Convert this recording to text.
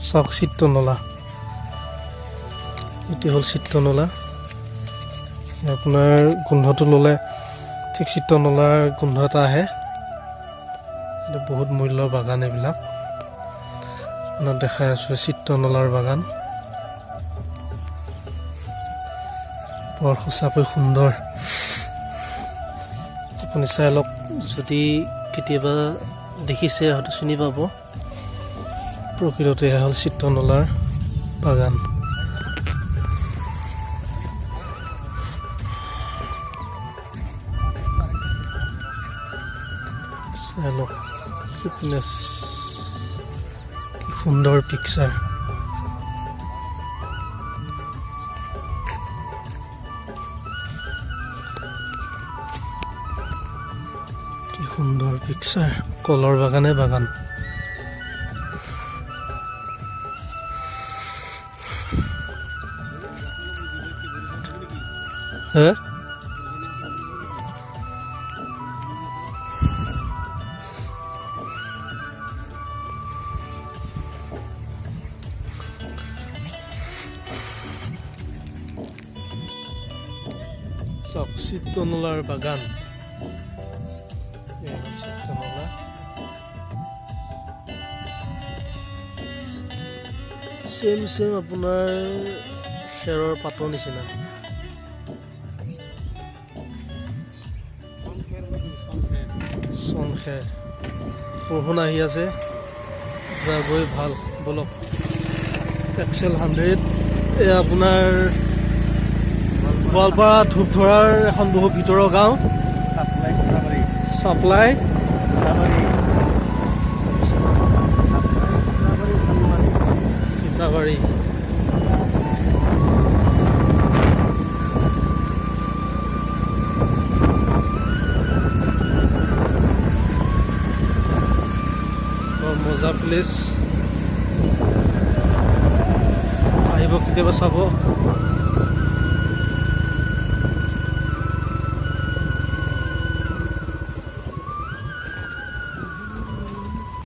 চাওক, চিত্ৰনলা। এইটো হ'ল চিত্ৰনলা। আপোনাৰ গোন্ধটো ল'লে ঠিক চিত্ৰনলাৰ গোন্ধ এটা আহে। এইটো বহুত মূল্যৰ বাগান এইবিলাক। আপোনাক দেখাই আছোঁ চিত্ৰনলাৰ বাগান। বৰ সঁচাকৈ সুন্দৰ। আপুনি চাই লওক, যদি কেতিয়াবা দেখিছে হয়তো চিনি পাব। প্ৰকৃততে এয়া হ'ল চিত্ৰনলাৰ বাগান। চাই লওক কি প্লেচ, কি সুন্দৰ পিকচাৰ। কি সুন্দৰ পিকচাৰ, কলৰ বাগানে বাগান। হে, চাওক চিত্ৰনলাৰ বাগান। এয়া হ'ল চিত্ৰনলা। চেম চেম আপোনাৰ খেৰৰ পাতৰ নিচিনা। চনখেৰ। বৰষুণ আহি আছে, যাবই ভাল। বলক, এক্সেল 100। এয়া আপোনাৰ গোৱালপাৰা ধূপধৰাৰ এখন বহু ভিতৰৰ গাঁও। চাপ্লাই কোঠাবাৰী। চাপ্লাই। কোঠাবাৰী। কোঠাবাৰী। সীতাবাৰী। বৰ মজা প্লেচ, আহিব কেতিয়াবা চাব।